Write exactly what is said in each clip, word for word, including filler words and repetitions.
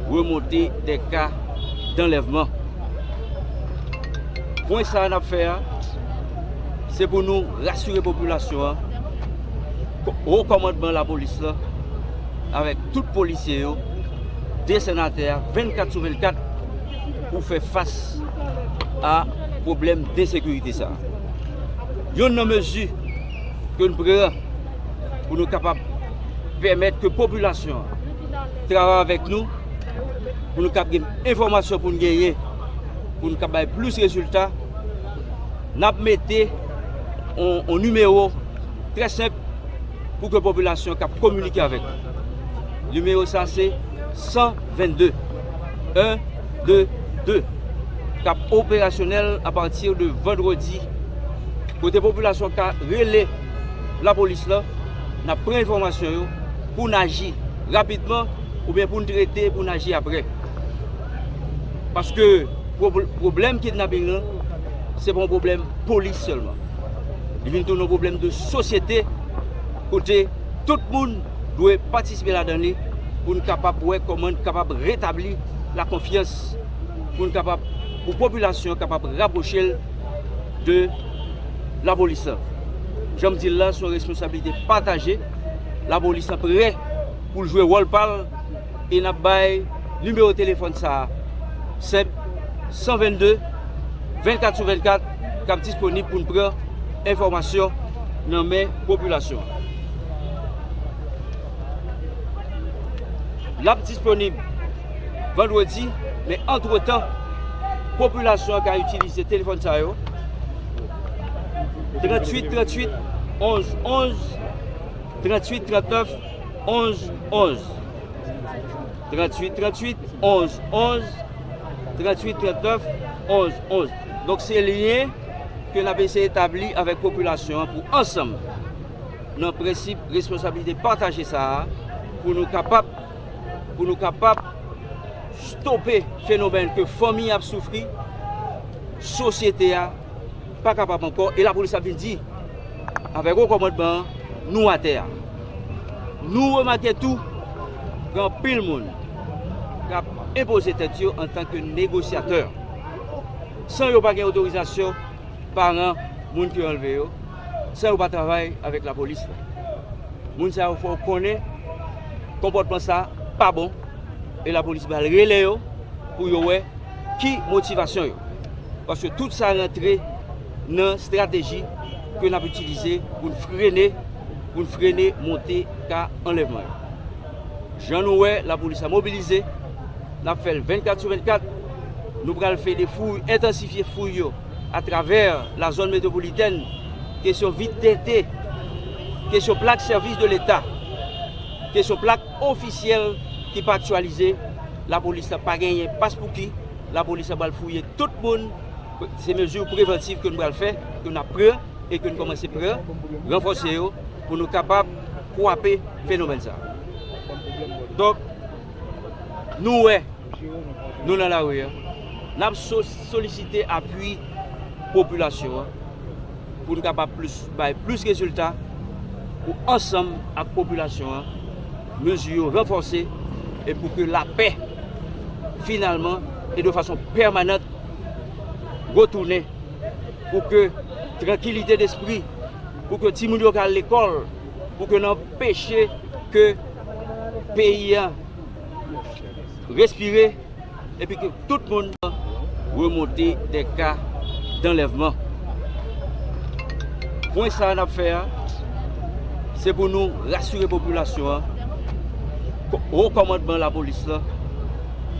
remonte de ka danlèvman. Pwen sa a n ap fè a, se pou nou rasire popilasyon an. Wo kòmandman lapolis la, avèk tout polisye yo, desann atè a vennkat sou vennkat pou fè fas a pwoblèm de sekirite sa a. Youn nan mezi ke n pran pou nou kapab pèmèt ke popilasyon an travay avèk nou, pou nou kab gen enfòmasyon pou n genyen, pou n kab bay plis rezilta, n ap mete on, on nimewo trè senp pou ke popilasyon kab kominike avèk nou. Nimewo sa se san vennde, en de de, k ap operasyonèl apati de vandredi, kote popilasyon ka rele lapolis la, n ap pran enfòmasyon yo pou n aji rapidman oubyen pou n trete, pou n aji apre. Paske pwob-, pwoblèm kidnaping lan, se pa yon pwoblèm polis sèlman. Li vin tounen yon pwoblèm de sosyete, kote tout moun dwe patisipe ladan li pou n kapab wè kòman n kapab retabli lakonfyans, pou n kapab, pou popilasyon an kapab rapwoche l de lapolis lan. Jan m di l la, se yon responsablite pataje. Lapolis lan prè pou l jwe wòl pa l e n ap bay nimewo telefòn sa a, senp, san vennde, vennkat sou vennkat, k ap disponib pou n pran enfòmasyon nan men popilasyon an. L ap disponib vandredi, men antretan, popilasyon an ka itilize telefòn sa yo, tranntuit tranntuit onz onz, tranntuit trannèf onz onz, tranntuit tranntuit onz onz, tranntuit trannèf onz onz. Donk, se lyen ke n ap eseye etabli avèk popilasyon an pou ansanm, nan prensip responsablite pataje sa a, pou nou kapab, pou nou kapab stope fenomèn ke fanmi ap soufri, sosyete a pa kapab ankò, e lapolis ap vin di avèk wo kòmandman an, nou atè a. Nou remake tou, gen anpil moun k ap enpoze tèt yo antanke negosyatè, san yo pa gen otorizasyon paran moun ki anlve yo, san yo pa travay avèk lapolis la. Moun sa yo fò w konnen konpòtman sa pa bon, e lapolis pral rele yo pou yo wè ki motivasyon yo. Paske tout sa rantre nan estrateji ke n ap itilize pou n frene, pou n frene monte ka anlèvman yo. Jan nou wè, lapolis la mobilize, n ap fè l vennkat sou vennkat. Nou pral fè de fouy, entansifye fouy yo atravè la zòn metwopolitèn, kesyon vit tete, kesyon plak sèvis de Leta, kesyon plak ofisyèl ki pa aktyalize, lapolis la pa genyen paspouki, lapolis la pral fouye tout moun, se mezi prevantiv ke nou pral fè, ke n ap pran e ke n kòmanse pran, ranfòse yo pou nou kapab kwape fenomèn sa. Donk, nou wè, nou nan lari a, n ap so-, solisite apui popilasyon an pou n kapab plis, bay plis rezilta, pou ansanm ak popilasyon an, mezi yo ranfòse e pou ke lapè, finalman e de fason pèmanant, retounen, pou ke trankilite despri, pou ke timoun yo ka al lekòl, pou ke n anpeche ke peyi a respire, epi ke tout moun remonte de ka danlèvman. Pwen sa a n ap fè a, se pou nou rasire popilasyon an, wo kòmandman lapolis la,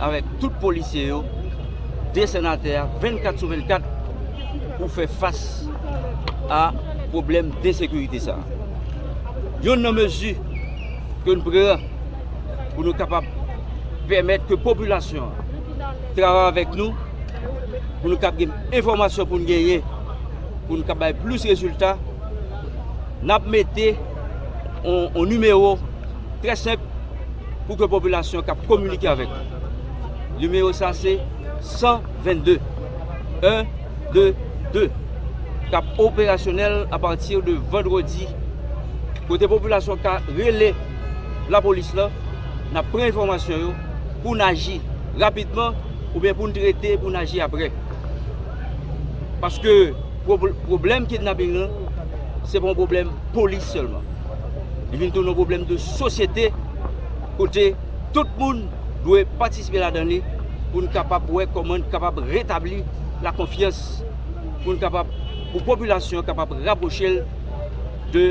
avèk tout polisye yo, desann atè a vennkat sou vennkat pou fè fas a pwoblèm de sekirite sa a. Youn nan mezi ke n pran pou nou kapab pèmèt ke popilasyon an travay avèk nou, pou nou kab gen enfòmasyon pou n genyen, pou nou kab bay plis rezilta, n ap mete on, on nimewo trè senp pou ke popilasyon kab kominike avèk nou. Nimewo sa se san vennde, en de de, k ap operasyonèl apati de vandredi, kote popilasyon ka rele lapolis la, n ap pran enfòmasyon yo, pou n aji rapidman oubyen pou n trete, pou n aji apre. Paske pwob-, pwoblèm kidnaping lan, se pa yon pwoblèm polis sèlman. Li vin tounen yon pwoblèm de sosyete, kote tout moun dwe patisipe ladan li pou n kapab wè kòman n kapab retabli lakonfyans, pou n kapab, pou popilasyon an kapab rapwoche l de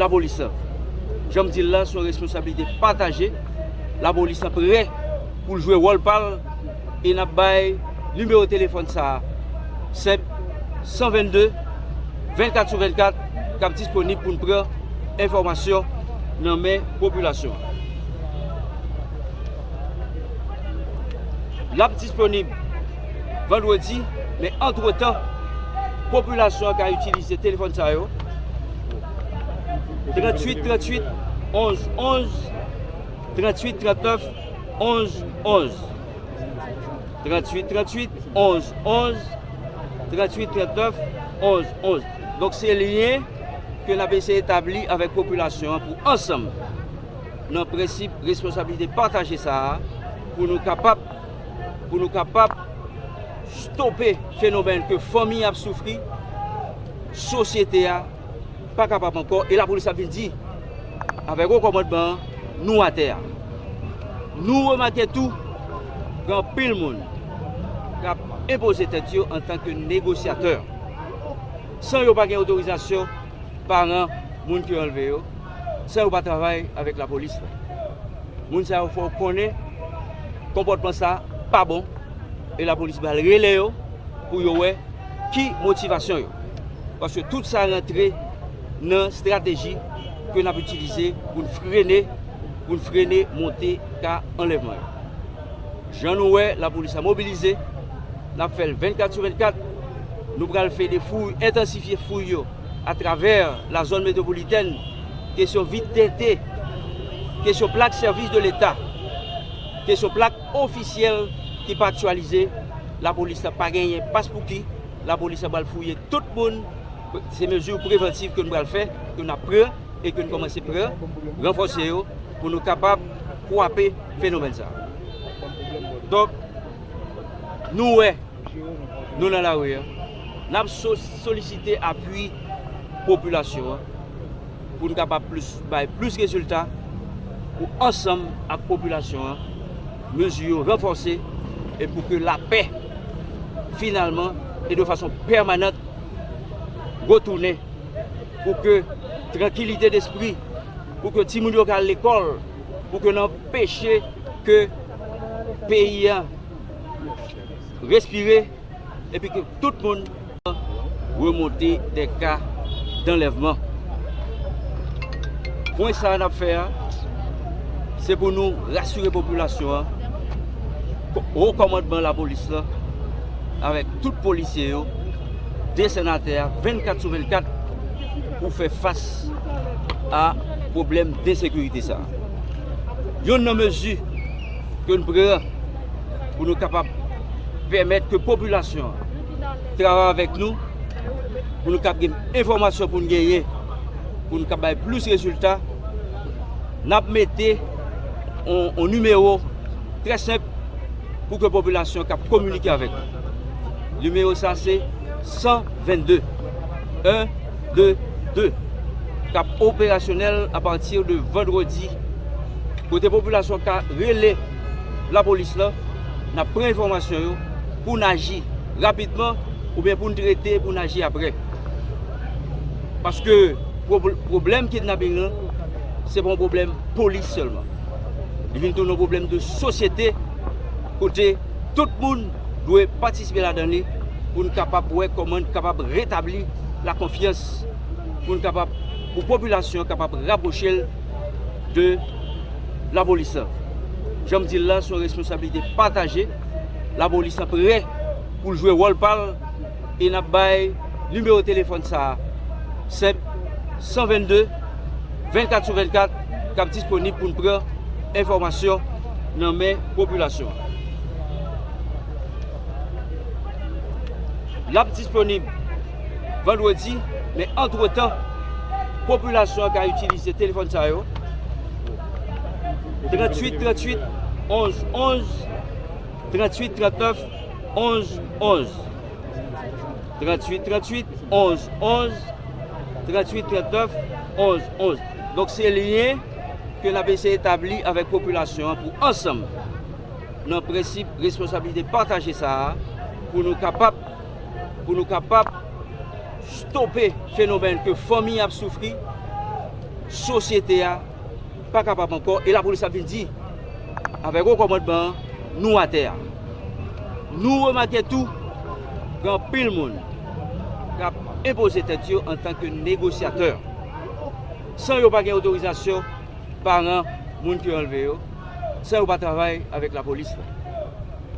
lapolis lan. Jan m di l la, se yon responsablite pataje. Lapolis lan prè pou l jwe wòl pa l e n ap bay nimewo telefòn sa a, senp, san vennde, vennkat sou vennkat, k ap disponib pou n pran enfòmasyon nan men popilasyon an. L ap disponib vandredi, men antretan, popilasyon an ka itilize telefòn sa yo, tranntuit tranntuit onz onz, tranntuit trannèf onz onz, tranntuit tranntuit onz onz, tranntuit trannèf onz onz. Donk, se lyen ke n ap eseye etabli avèk popilasyon an pou ansanm, nan prensip responsablite pataje sa a, pou nou kapab, pou nou kapab stope fenomèn ke fanmi ap soufri, sosyete a pa kapab ankò, e lapolis ap vin di avèk wo kòmandman an, nou atè a. Nou remake tou, gen anpil moun k ap enpoze tèt yo antanke negosyatè, san yo pa gen otorizasyon paran moun ki anlve yo, san yo pa travay avèk lapolis la. Moun sa yo fè w konnen konpòtman sa pa bon, e lapolis pral rele yo pou yo wè ki motivasyon yo. Paske tout sa rantre nan estrateji ke n ap itilize pou n frene, pou n frene monte ka anlèvman yo. Jan nou wè, lapolis la mobilize, n ap fè l vennkat sou vennkat. Nou pral fè de fouy, entansifye fouy yo atravè la zòn metwopolitèn, kesyon vit tente, kesyon plak sèvis de leta, kesyon plak ofisyèl ki pa aktyalize, lapolis la pa genyen paspouki, lapolis la pral fouye tout moun, se mezi prevantiv ke nou pral fè, ke n ap pran e ke n kòmanse pran, ranfòse yo pou nou kapab kwape fenomèn sa a. Donk, nou wè, nou nan lari a, n ap so-, solisite apui popilasyon an pou n kapab plis, bay plis rezilta, pou ansanm ak popilasyon an, mezi yo ranfòse e pou ke lapè, finalman e de fason pèmanant, retounen, pou ke trankilite despri, pou ke timoun yo ka al lekòl, pou ke n anpeche ke peyi a respire, epi ke tout moun remonte de ka danlèvman. Pwen sa a n ap fè a, se pou nou rasire popilasyon an, wo kòmandman lapolis la, avèk tout polisye yo, desann atè a vennkat sou vennkat pou fè fas a pwoblèm de ensekirite sa a. Youn nan mezi ke n pran pou nou kapab pèmèt ke popilasyon an travay avèk nou, pou nou kab gen enfòmasyon pou n genyen, pou nou kab bay plis rezilta, n ap mete yon, yon nimewo trè senp pou ke popilasyon kab kominike avèk nou. Nimewo sa se san vennde, en de de, k ap operasyonèl apati de vandredi, kote popilasyon ka rele lapolis la, n ap pran enfòmasyon yo pou n aji rapidman oubyen pou n trete, pou n aji apre. Paske pwob-, pwoblèm kidnaping lan, se pa yon pwoblèm polis sèlman. Li vin tounen yon pwoblèm de sosyete, kote tout moun dwe patisipe ladan li pou n kapab wè kòman n kapab retabli lakonfyans, pou n kapab, pou popilasyon an kapab rapwoche l de lapolis lan. Jan m di l la, se yon responsablite pataje. Lapolis lan prè pou l jwe wòl pa l e n ap bay nimewo telefòn sa a, senp, san vennde, vennkat sou vennkat, k ap disponib pou n pran enfòmasyon nan men popilasyon an. L ap disponib vandredi, men antretan, popilasyon an ka itilize telefòn sa yo, tranntuit tranntuit onz onz, tranntuit trannèf, onz onz. Tranntuit tranntuit, onz onz, tranntuit trannèf, onz onz. Donk, se lyen ke n ap eseye etabli avèk popilasyon an pou ansanm, nan prensip responsablite pataje sa a, pou nou kapab, pou nou kapab stope fenomèn ke fanmi ap soufri, sosyete a pa kapab ankò, e lapolis ap vin di, avèk wo kòmandman an, nou atè a. Nou remake tou, gen anpil moun k ap enpoze tèt yo antanke negosyatè, san yo pa gen otorizasyon paran moun ki anlve yo, san yo pa travay avèk lapolis la.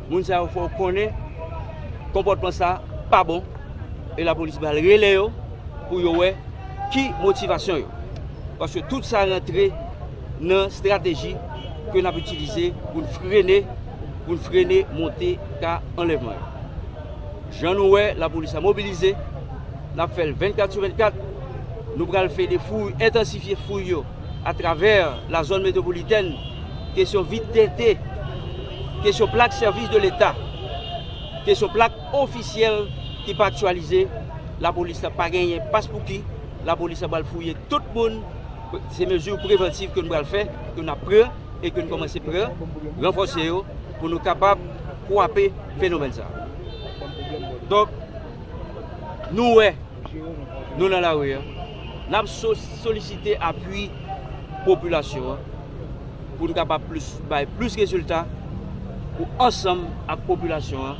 Moun sa yo fò w konnen konpòtman sa pa bon, e lapolis pral rele yo pou yo wè ki motivasyon yo. Paske tout sa rantre nan estrateji ke n ap itilize pou n frene, pou n frene monte ka anlèvman yo. Jan nou wè, lapolis la mobilize, n ap fè l vennkat sou vennkat. Nou pral fè de fouy, entansifye fouy yo atravè la zòn metwopolitèn, kesyon vit D T, kesyon plak sèvis de Leta, kesyon plak ofisyèl ki pa aktyalize, lapolis la pa genyen paspouki, lapolis la pral fouye tout moun, se mezi prevantiv ke n pral fè, ke n ap pran e ke n kòmanse pran, ranfòse yo pou nou kapab kwape fenomèn sa a. Donk, nou wè, nou nan lari a, n ap so-, solisite apui popilasyon an pou n kapab plis, bay plis rezilta pou ansanm ak popilasyon an,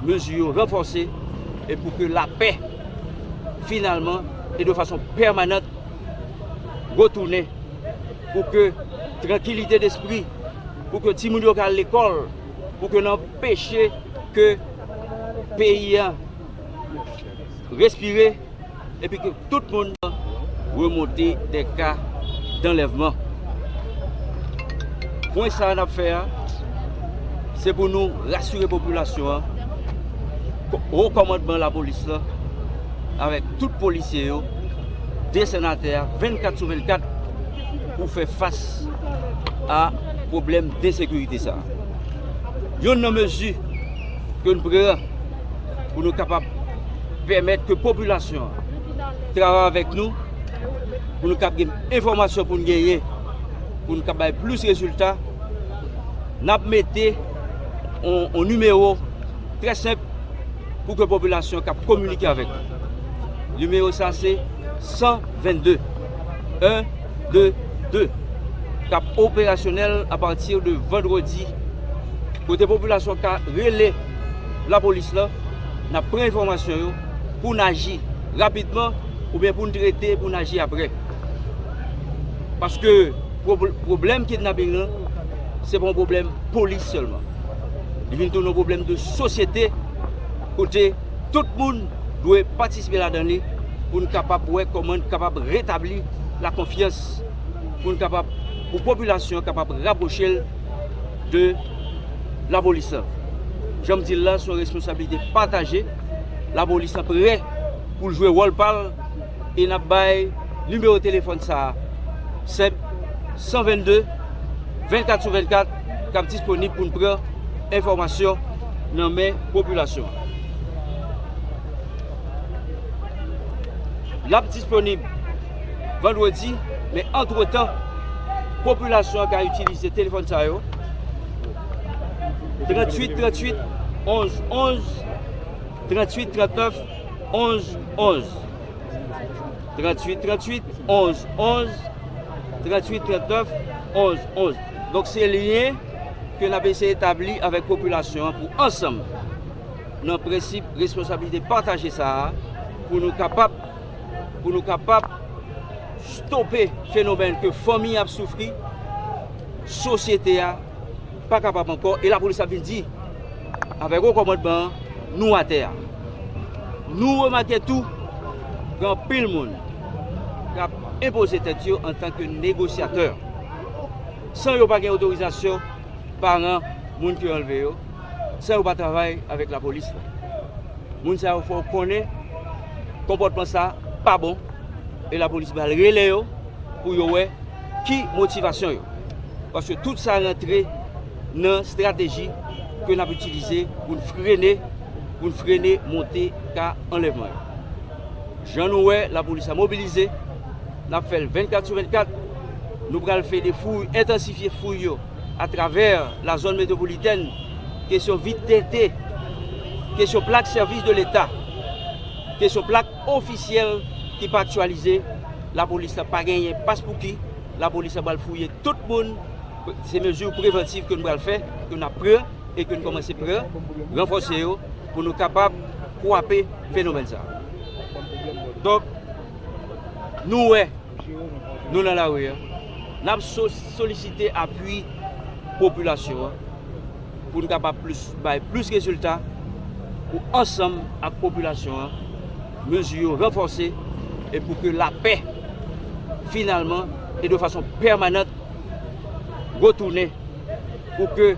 mezi yo ranfòse e pou ke lapè finalman e de fason pèmanant retounen, pou ke trankilite despri, pou ke timoun yo ka al lekòl, pou ke n anpeche ke peyi a respire, epi ke tout moun remonte de ka danlèvman. Pwen sa a n ap fè a, se pou nou rasire popilasyon an, wo kòmandman lapolis la, avèk tout polisye yo, desann atè a vennkat sou vennkat pou fè fas a pwoblèm densekirite sa a. Youn nan mezi ke n pran pou nou kapab pèmèt ke popilasyon an travay avèk nou, pou nou kab gen enfòmasyon pou n genyen, pou n kab bay plis rezilta, n ap mete on, on nimewo trè senp pou ke popilasyon kab kominike avèk nou. Nimewo sa se san vennde, en de de, k ap operasyonèl apati de vandredi, kote popilasyon ka rele lapolis la, n ap pran enfòmasyon yo pou n aji rapidman oubyen pou n trete, pou n aji apre. Paske pwob-, pwoblèm kidnaping lan, se pa yon pwoblèm polis sèlman. Li vin tounen yon pwoblèm de sosyete, kote tout moun dwe patisipe ladan li pou n kapab wè kòman n kapab retabli lakonfyans, pou n kapab, pou popilasyon an kapab rapwoche l de lapolis lan. Jan m di l la, se yon responsablite pataje. Lapolis lan prè pou l jwe wòl pa l e n ap bay nimewo telefòn sa a, senp, san vennde, vennkat sou vennkat, k ap disponib pou n pran enfòmasyon nan men popilasyon an. L ap disponib vandredi, men antretan, popilasyon an ka itilize telefòn sa yo, tranntuit tranntuit, onz onz, tranntuit trannèf, onz onz. Tranntuit tranntuit, onz onz, tranntuit trannèf, onz onz. Donk, se lyen ke n ap eseye etabli avèk popilasyon an pou ansanm, nan prensip responsablite pataje sa a, pou nou kapab, pou nou kapab stope fenomèn ke fanmi ap soufri, sosyete a pa kapab ankò, e lapolis ap vin di, avèk wo kòmandman an, nou atè a. Nou remake tou, gen anpil moun k ap enpoze tèt yo antanke negosyatè, san yo pa gen otorizasyon paran moun ki anlve yo, san yo pa travay avèk lapolis la. Moun sa yo fò w konnen konpòtman sa pa bon, e lapolis pral rele yo pou yo wè ki motivasyon yo. Paske tout sa rantre nan estrateji ke n ap itilize pou n frene, pou n frene monte ka anlèvman yo. Jan nou wè, lapolis la mobilize, n ap fè l vennkat sou vennkat. Nou pral fè de fouy, entansifye fouy yo atravè la zòn metwopolitèn, kesyon vit tente, kesyon plak sèvis de Leta, kesyon plak ofisyèl ki pa aktyalize. Lapolis la pa genyen paspouki, lapolis la pral fouye tout moun. Se mezi prevantif ke n pral fè, ke n ap pran e ke n kòmanse pran, ranfòse yo pou nou kapab kwape fenomèn sa. Donk, nou wè, nou nan lari a, n ap so- solisite apui popilasyon an pou n kapab plis bay plis rezilta pou ansanm ak popilasyon an, mezi yo ranfòse e pou ke lapè finalman e de fason pèmanant retounen, pou ke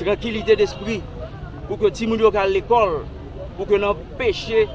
trankilite despri, pou ke timoun yo ka al lekòl, pou ke n anpeche